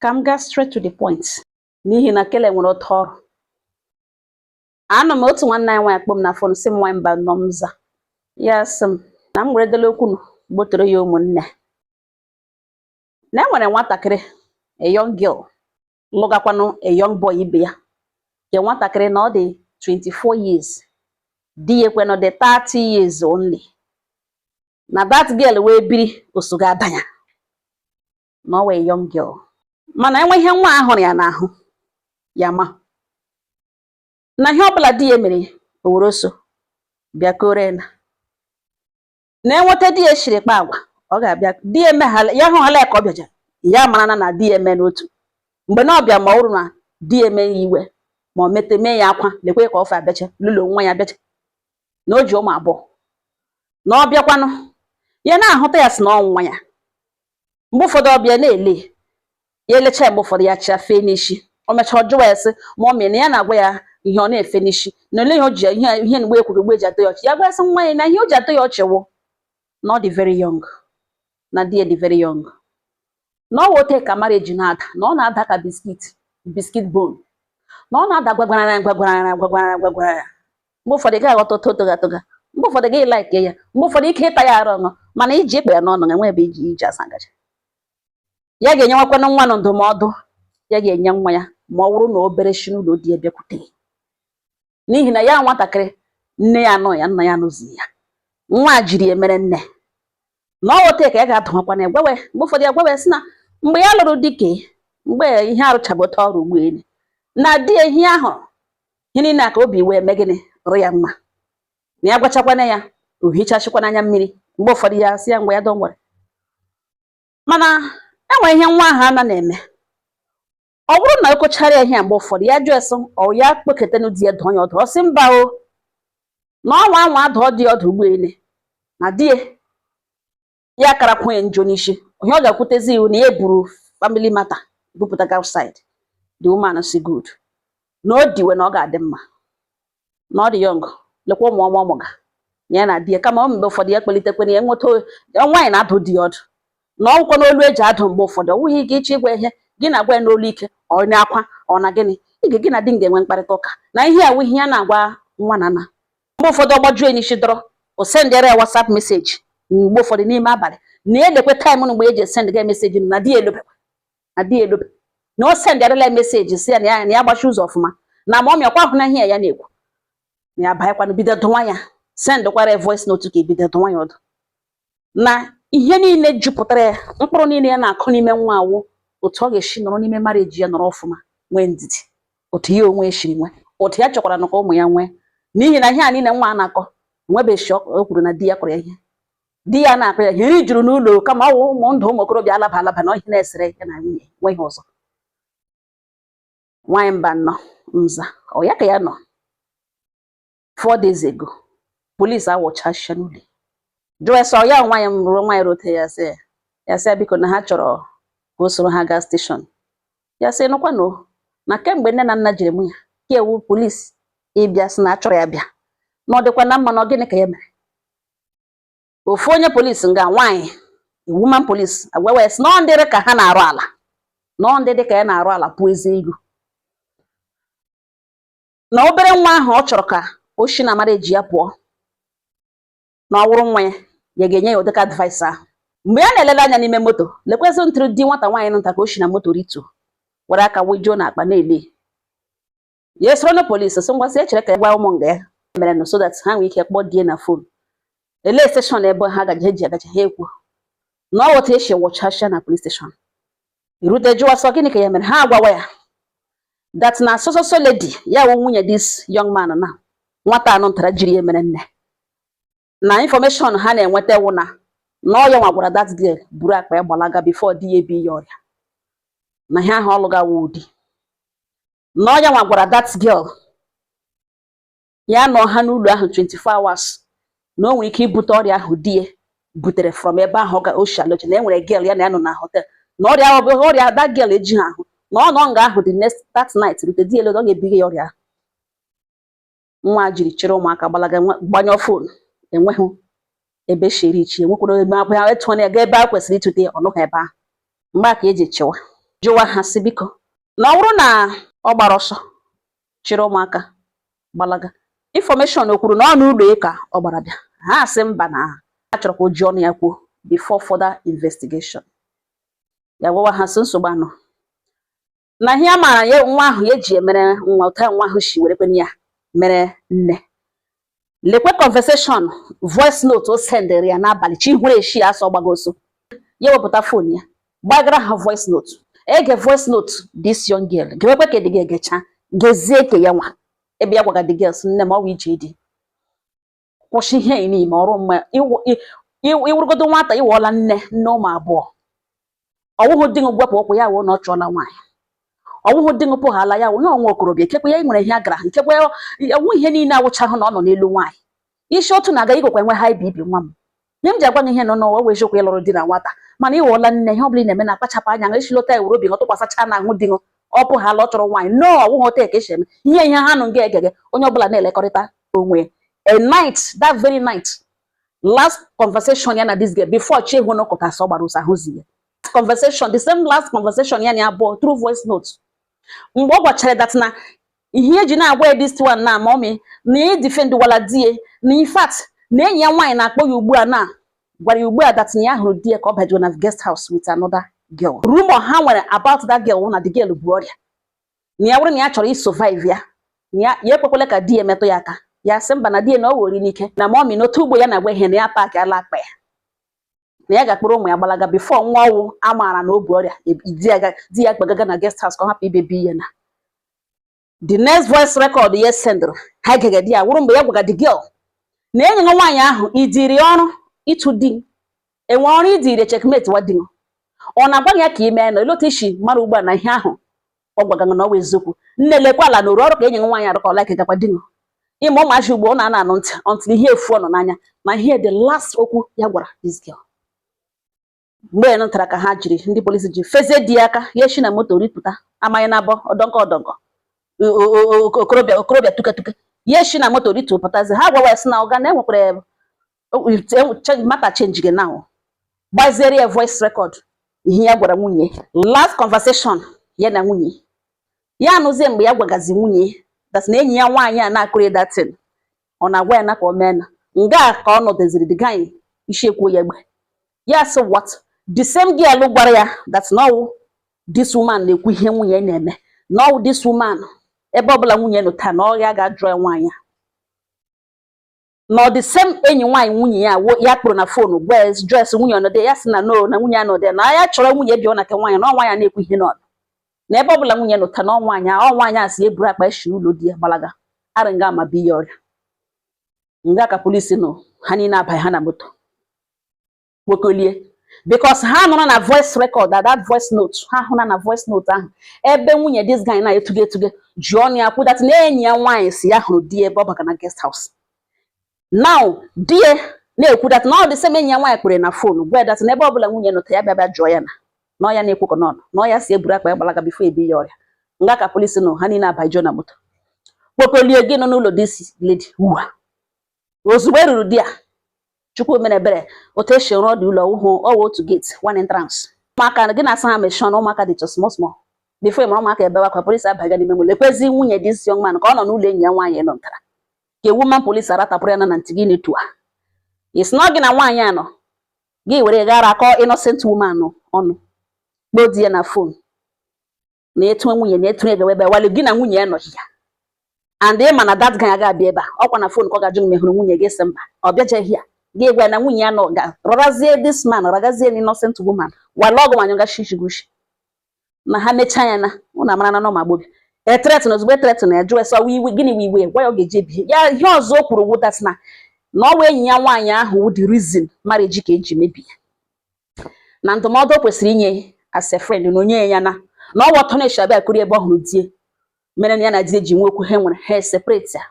Ka m gaa straight to the point, n'ihi na kele nwere otu ọrụ. Anọ m otu nwanne anyị nwaanyị kpọ m na phone, sị m, "Nwaanyị mba nọ m za." Ya sị m na m were dele okwu gbotoro ya ụmụnne na e nwere nwatakịrị, a young girl, lụgakwanụ a young boy ibe ya, nke nwatakịrị na ọ dị 24 years, di ya ekwe na ọ dị 30 years only, na that girl wee biri osogo adanya na ọ wee young girl, mana enwe ihe nwa ahụrụ ya n'ahụ ya, ma na ihe ọbụla di ya mere, o were oso bịa kore na na-enweta di ya shiri kpa agwa. Ọ ga-abịa di ya emeghala ya, hụhala ya ka ọ bịaja, ya mara na di ya eme n'otu mgbe na ọbịa, ma ọ bụrụ na di ya eme ya iwe, ma ọ mete mee ya akwa, lekwe ka ọ fa abịacha lụlo nwa ya bịacha, na o ji ụmụ abụọ, na ọ bịakwanụ ya na-ahụta ya, sị na ọ nwa ya. Mgbe ụfọdụ ọbịa na-ele ya, elecha ya, mgbe ụfọdụ ya chia fee n'isi. O mechaa, ọ jụwa ya, sị ma ọ mee na ya na-agwa ya ihe ọ na-efe n'isi, na ole ihe o ji ihe mgbe ekwuru mgbe eji atọ ya ọchị. Ya gwa ya, sị nwa ya na ihe o ji atọ ya ọchị wụ na ọ dị very young, na di ya dị very young, na ọ wote ka marriage na-ada, na ọ na-ada ka biscuit bone, na ọ na-ada gwagwarara gwagwarara gwagwarara gwagwarara. Mgbe ụfọdụ ị ga-aghọta ụtọ toga toga, mgbe ụfọdụ gị like ya, mgbe ụfọdụ ike ịta ya arụ ọṅụ, mana iji ekpe ya n'ọnụ enwe ebe iji asa ngaji. Ya ga-enyenwekwanụ nwa nụ ndụmọdụ ya ga-enye nwa ya, ma ọ bụrụ na obere shi n'ụlọ di ya bịakwute, n'ihi na ya nwatakịrị, nne ya anọ ya, nna ya anụzi ya, nwa a jiri ya mere nne, na ọ wote ka ya ga-adụmakwana ya gwawe. Mgbe ụfọdụ ya gwawe, sị na mgbe ya lụrụ dike, mgbe ihe arụchabụ otu ọrụ ugboelu na di ya, ihe ahụ, ihe niile a ka obi wee mee gịnị rụ ya mma, na ya gwachakwana ya, o hichachikwana anya mmiri. Mgbe ụfọdụ ya sị ya ngwa ya dọ nwere, mana enwere ihe nwa ahụ ana na-eme. Ọ bụrụ na o kochara ya ihe a, mgbe ụfọdụ ya jụọ esi ọ ya kpoketenu di ya dụọ ya ọdụ, ọ sị mba o, na ọnwa anwa adụọ di ya ọdụ ụgbọelu, na di ya ya karakwu ya njọ n'isi. Ihe ọ ga-ekwutezi iwu na ya buru family matter bupụta outside. The woman si good na o diwe na ọ ga-adị mma, na ọ dị young, lekwa ụmụ ọma ọmụga na ya na di ya, kama ọ mgbe ụfọdụ ya kpelitekwana ya nweta nwaanyị na-adụ di ya ọdụ, na ọgwụkwọ n'olu eji adụ. Mgbe ụfọdụ ọ wụghị ike ịchọ ịgwa ihe gị na-agwa ya n'olu ike, ọ na-akwa, ọ na gịnị ige gị na di m ga-enwe mkparịta ụka na ihe a wụ ihe ya na-agwa nwa na nna. Mgbe ụfọdụ ọ gbajuo n'isi dọrọ, o sendịara ya WhatsApp message mgbe ụfọdụ n'ime abalị, na elekwe time mgbe eji esend ga message, na di ya elobekwa, na di ya elobe, na o sendịarala ya message, si ya na ya gbachi ụzọ ọfụma, na ma ọ mịakwa ahụ na ihe ya na-ekwu, na ya banyekwanụ bido dụwa ya, sendịkwara ya voice note ka ebido dụwa ya ọdụ, na ihe niile jupụtara ya, mkpụrụ niile ya na-akụ n'ime nwa awụ otu ọ ga-esi nọrọ n'ime marriage ya, nọrọ ọfụma, nwee ndidi, otu ya onwe esiri nwee, otu ya chọkwara na ka ụmụ ya nwee, n'ihi na ihe a niile nwa a na-akọ nwebechi o kwuru na di ya kọrọ ya ihe, di ya na-akọ ya ihe juru n'ụlọ, kama ọ wụ ụmụ ndụ ụmụ okorobịa alaba alaba na ihe na-esere ya na nwunye nwe ihe ọzọ. Nwaanyị mba nnọọ nza ọ ya ka ya nọ 4 days ago, police awọchasịa n'ụlọ, jụọ sọ ya nwaanyị mbụrụ nwaanyị rote ya, sị ya, sị ya biko, na ha chọrọ ka o soro ha gaa station. Ya sị nụkwanụ na kemgbe nne na nna jiri mụ ya ka ewu polisi ịbịa, sị na achọrọ ya bịa, na ọ dịkwa na mma, na ọ gịnị ka ya mere? Ofu onye polisi nga nwaanyị, woman police, agwawa ya sị na ọ ndị ka ha na-arụ ala, na ọ ndị dị ka ya na-arụ ala pụọ eze ilu, na obere nwa ahụ ọ chọrọ ka o shi na marriage ya pụọ, na ọ wụrụ nwa ya, ya ga-enye ya ụdịka advice ahụ. Mgbe ya na-elele anya n'ime moto, lekwezi ntụrụ di nwata nwaanyị nta ka o shi na moto rituo, were aka wejuo n'akpa na-ele ya. Esoro na polisi sị ngwa, sị echere ka ya gwa ụmụ nga ya mere nụ, so that ha nwee ike kpọọ die na phone ele station ebe ha gaje eji agaje. Ha ekwu na ọ otu esi wụchasịa na police station, erute jụwa sọ gịnị ka ya mere. Ha agwawa ya that na so so so lady ya wụ nwunye this young man, na nwata anụ ntara jiri ya mere nne, na information ha na-enweta wụ na ọ ya nwa gwara that girl buru akpa ya gbalaga before di ya ebi ya ọrịa, na ihe ahụ ọlụga wụ ụdị na ọ ya nwa gwara that girl ya nọ ha n'ụlọ ahụ 24 hours, na o nwere ike ibute ọrịa ahụ di ya butere from ebe ahụ ọ ga oshi alọji, na e nwere girl ya na ya nọ na hotel, na ọrịa ahụ bụ ọrịa that girl eji ha ahụ, na ọ nọ nga ahụ the next that night rute di ya ọ ga-ebiga ya ọrịa ahụ. Nwa jiri chịrị ụmụaka gbalaga, gbanyụọ phone, enweghị ebe sheri ichi, enwekwara ebe abụ ya etu ya gaa ebe a kwesịrị ịtụte ya, ọ nọghị ebe ahụ. Mgbe a ka eji chịwa Jụwa ha si, biko, na ọ bụrụ na ọ gbara ọsọ chịrị ụmụaka gbalaga, information o kwuru na ọ n'ụlọ ya ka ọ gbara bịa. Ha sị mba, na a chọrọ ka o ji ọnụ ya kwuo before further investigation. Ya gwawa ha sị nsogbu anọ, na ihe a maara ya, nwa ahụ ya eji emere nwa ụta, nwa ahụ si were kwenye ya mere nne. Lekwe conversation, voice note o sendịrị ya n'abalị chi hụrụ eshi ya asọ gbagoso. Ya wepụta phone ya, gbagara ha voice note. Ege voice note this young girl gewekwe ka dị egecha gezie ke ya nwa ebe ya gwaga the girls, nne m, ọwa ije dị kwụsị ihe ị n'ime ọrụ mma. Ịwụrụgodo nwata, ịwụọla nne, nne ụmụ abụọ. Ọwụhụ di gị gwepụ ụkwụ ya wụ na ọ chọọla nwaanyị. Ọwụhụ di gị pụghala ya wụ ya ọnwa okorobịa. Ikekwe ya nwere ihe a gara, ikekwe ọnwụ ihe niile awụchahụ na ọ nọ n'elu nwaanyị isi otu na-aga igwekwa enwe high BP. Nwa m, ihe m ji agwa gị ihe nọ n'ụwa wee eziokwu, ịlụrụ di na nwata, mana ịghọọla nne, ihe ọbụla ị na-eme na-akpachapụ anya. Esi lọta, ewere obi gị tụkwasịcha n'ahụ di gị. Ọ pụghala, ọ chọrọ nwaanyị, no, ọwụghị otu ka esi eme ihe. Ihe ha nụ nga egege, onye ọbụla na-elekọrịta onwe. A night, that very night, last conversation ya na this girl before chi hụ n'ụkọta sọ gbara ụsọ ahụzi ya. Conversation, the same last conversation ya na ya abụọ through voice note, mgbe ọ gwachara that na ihe eji na-agwa ya this one na mommy na ya defend wala di ya, na in fact na enyi ya nwaanyị na-akpọ ya ugbu a, na gwara ya ugbu a that na ya hụrụ di ya ka ọ bajuru na guest house with another girl. Rumor ha nwere about that girl wụ na the girl bu ọrịa, na ya bụrụ na ya chọrọ isurvive ya, na ya ya ekwekwala ka di ya metụ ya aka. Ya sị mba, na di ya na ọ were n'ike na mommy n'otu ugbo ya na-agwa ihe na ya paaki ala akpa ya, na ya ga-akpọrọ ụmụ ya gbalaga before nwa ọnwụ a maara na o bu ọrịa di ya kpagaga na guest house ka ọ hapụ ibebi ihe. Na the next voice record ya sendịrị ha gege di ya wụrụ mgbe ya gwaga the girl na enyi ya nwaanyị ahụ idiri ọrụ ịtụ di enwe ọrụ idiri checkmate wa di. Ọ na-agwa ya ka ime na otu isi mara ugbu a na ihe ahụ ọ gwaga na ọ bụ eziokwu. Nne, lekwa ala na oru ọrụ ka enyi nwaanyị arụ ka ọ like gakwa di. Ịma ụmụazị ugbo ọ na-ana anụ ntị until ihe efu ọ nọ n'anya na ihe. The last okwu ya gwara this girl mgbe ya nụtara ka ha jiri ndị polisi ji fezie di ya aka, ya esi na moto ripụta, amaghị na abọ ọdọnkọ ọdọnkọ okorobịa okorobịa tuke tuke, ya esi na moto rituo pụtazi. Ha gwawa ya sị na ọga na enwekwara mata change gị now. Gbaziere ya voice record ihe ya gwara nwunye, last conversation ya na nwunye ya. Anụzie mgbe ya gwagazi nwunye that na enyi ya nwaanyị a na-akụrụ datin, ọ na-agwa ya na ka o mee na nga ka ọ nọdeziri the guy isi ekwuo ya egbe. Ya sị what? The same girl gwara ya that na ọwụ this woman na-ekwu ihe nwunye na-eme, na ọwụ this woman, ebe ọbụla nwunye nọ taa na ọ ya ga-ajụ ya nwaanyị a, na ọ the same enyi nwaanyị nwunye ya ya kpụrụ na phone gwa ya dress nwunye ọnọdụ ya, sị na no, na nwunye anọdụ ya, na ya chọrọ nwunye bịa na nke nwaanyị, na ọ nwaanyị na-ekwu ihe n'ọnụ, na ebe ọbụla nwunye nọ taa na ọ nwaanyị ọ nwaanyị a si eburu akpa esi n'ụlọ di ya gbalaga arị nga ma bi ya ọrịa. Nga ka polisi nọ, ha niile abaghị ha na moto kpokolie, because ha nụrụ na voice record that voice note ha hụna na voice note ahụ ebe nwunye this guy na-etuge etuge ji ọnụ ya kwudat na enyi ya nwaanyị si ya hụrụ di ya ebe ọ baga na guest house. Now di ya na-ekwu that na ọ dị same enyi ya nwaanyị kpere na phone gwa ya that na ebe ọbụla nwunye nọta, ya bịa bịa jụọ ya na ọ ya na-ekwu ka nọ na ọ ya si eburu akpa ya gbalaga before ebi ya ọrịa. Nga ka polisi nọ, ha niile abajuo na moto kpokolie gị nọ n'ụlọ this lady ugbu ozugbo e ruru di ya. Chukwu mere ebere, otu esi rụọ dị ụlọ ọhụụ, ọwụ otu gate, one entrance. Ụmụaka gị na-asa ha mechie ọnụ, ụmụaka dịcha small small. Before mara, ụmụaka ebewe akwa. Polisi abaga n'ime ụlọ, ekwezi nwunye this young man ka ọ nọ n'ụlọ enyi ya nwaanyị nọ ntara ka woman police aratapụrụ ya na ntị gị na-etu a isi na gị na nwaanyị a nọ gị were gara akọ innocent woman ọnụ, kpọọ di ya na phone na etu nwunye na etu ebe ebe wale gị na nwunye ya nọ ya. And ị ma na that guy aga abịa ebe a, ọkwa na phone ka ọ ga-ajụ m hụrụ nwunye gị, sị mba, ọ bịajaghị ya. Gị gwa ya na nwunye ya nọ ga rọrazie this man, ragazie an innocent woman wale ọgụ nwanyị ga shishigushi na ha mechaa ya na ụnụ amara na nọma gbobi ethreaten. Ozugbo ethreaten ya, jụọ ese ọwa iwe gịnị wụ iwe, gwa ya ọ ga-eji ebie ya. Ihe ọzọ o kwuru wụ that na ọwa enyi ya nwaanyị ahụ wụ the reason marriage ka eji mebie, na ndụmọdụ o kwesịrị inye as a friend na onye ya na ọwa ọtọ na-eshi abịa kuri ebe ọ hụrụ die mere na ya na di ji nwe okwu ha nwere, ha separate ya,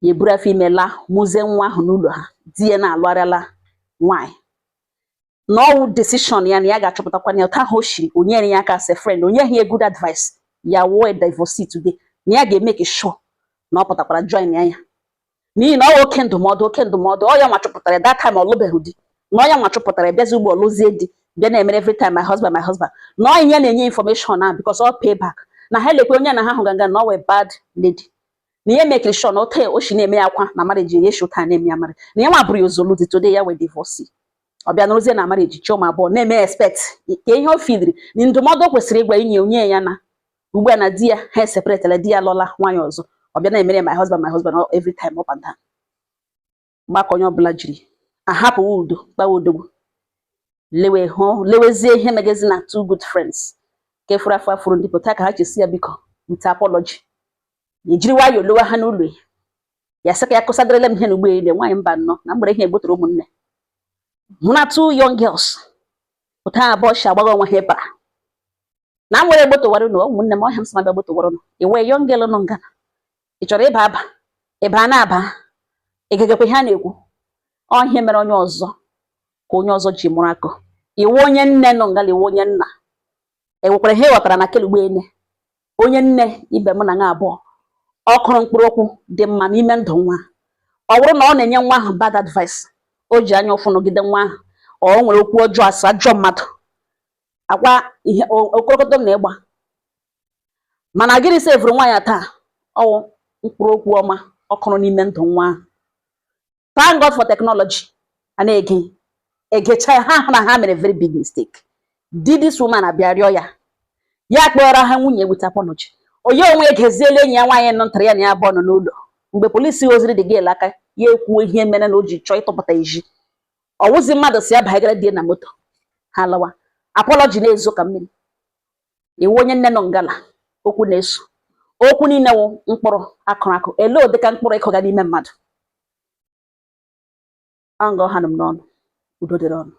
ya eburu afọ ime laa mụzie nwa ahụ n'ụlọ ha. Di ya na-alụgharịala nwaanyị, na ọwụ decision ya na ya ga-achọpụtakwa na otu ahụ o shiri o nyere ya aka as a friend, o nyeghị ya good advice, ya wụọ a divorcee today, na ya ga-emeke sure na ọ pụtakwara join ya ya, n'ihi na ọ wụ oke ndụmọdụ ọ ya nwa chọpụtara that time ọ lụbeghị di, na ọ ya nwa chọpụtara bịazi ugbo ọlụzie di. Bịa na-emere every time, "My husband, my husband." Na ọ ihe na-enye information na because all pay back na ha lekwe onye na ha hụ ganga na ọ wee bad lady, na ihe mekiri sure na ote o shi na-eme ya akwa na marriage ya, eshi ụta na-eme ya marriage, na ya nwa bụrụ ya ozolu dị. Today ya wee divorce, ọ bịa nụrụzie na marriage chi ụmụ abụọ na-eme expect ka ihe o fidiri na ndụmọdụ o kwesịrị ịgwa inye onye ya na ugbu a na di ya ha separatela, di ya lọla nwaanyị ọzọ, ọ bịa na-emere "My husband, my husband" every time, up and down. Mgbakọ onye ọbụla jiri ahapụwa udo kpawa odogwu, lewe hụ lewezie ihe megezi na two good friends nke furu afọ afụrụ ndị pụta ka ha chesi ya biko with apology, ejiri nwayọọ lowe ha n'ụlọ ya. Ya sị ka ya kụsadarela m ihe n'ugbo elu nwaanyị mba nnọọ na mgbere ihe egbotere ụmụnne hụ na two young girls pụta abụọ shi agbaghị onwe ha ịbara na m were egbotowara unu ụmụnne m ọhịa m sị ma bịa gbotowara unu. Iwe young girl nọ ngana, ị chọrọ ịba aba ịba na-aba ịgagakwa ihe a na-ekwu ọ ihe mere onye ọzọ ka onye ọzọ ji mụrụ akọ. Iwu onye nne nọ ngala, iwu onye nna enwekwara ihe ị ghọtara na kelugbo ene onye nne ibe m na nga abụọ ọ kụrụ mkpụrụ okwu dị mma n'ime ndụ nwa. Ọ bụrụ na ọ na-enye nwa ahụ bad advice, o ji anya ụfụ nọgide nwa ahụ, ọ nwere okwu ọjọọ asị ajọ mmadụ agwa ihe okorokoto na ịgba. Mana gịnị sevụrụ nwa ya taa? Ọwụ mkpụrụ okwu ọma ọ kụrụ n'ime ndụ nwa ahụ. Thank God for technology. A na-ege egecha ya, ha hụ na ha mere very big mistake. Di this woman abịa rịọ ya, ya kpọrọ ha nwunye with apology. Onye onwe egeziela enyi ya nwaanyị nọ ntara ya na ya abụọ nọ n'ụlọ mgbe polisi oziri the girl aka, ya ekwuo ihe mere na o ji chọọ ịtọpụta ezi ọwụzi mmadụ si ya banyegara die na moto ha lawa. Apology na-ezo ka mmiri. Iwu onye nne nọ ngala, okwu na-eso okwu niile wụ mkpụrụ akụrụ akụ ele ụdịka mkpụrụ ịkụga n'ime mmadụ. Ọ nga ọha nọ m n'ọnụ. Udo dịrị ọnụ.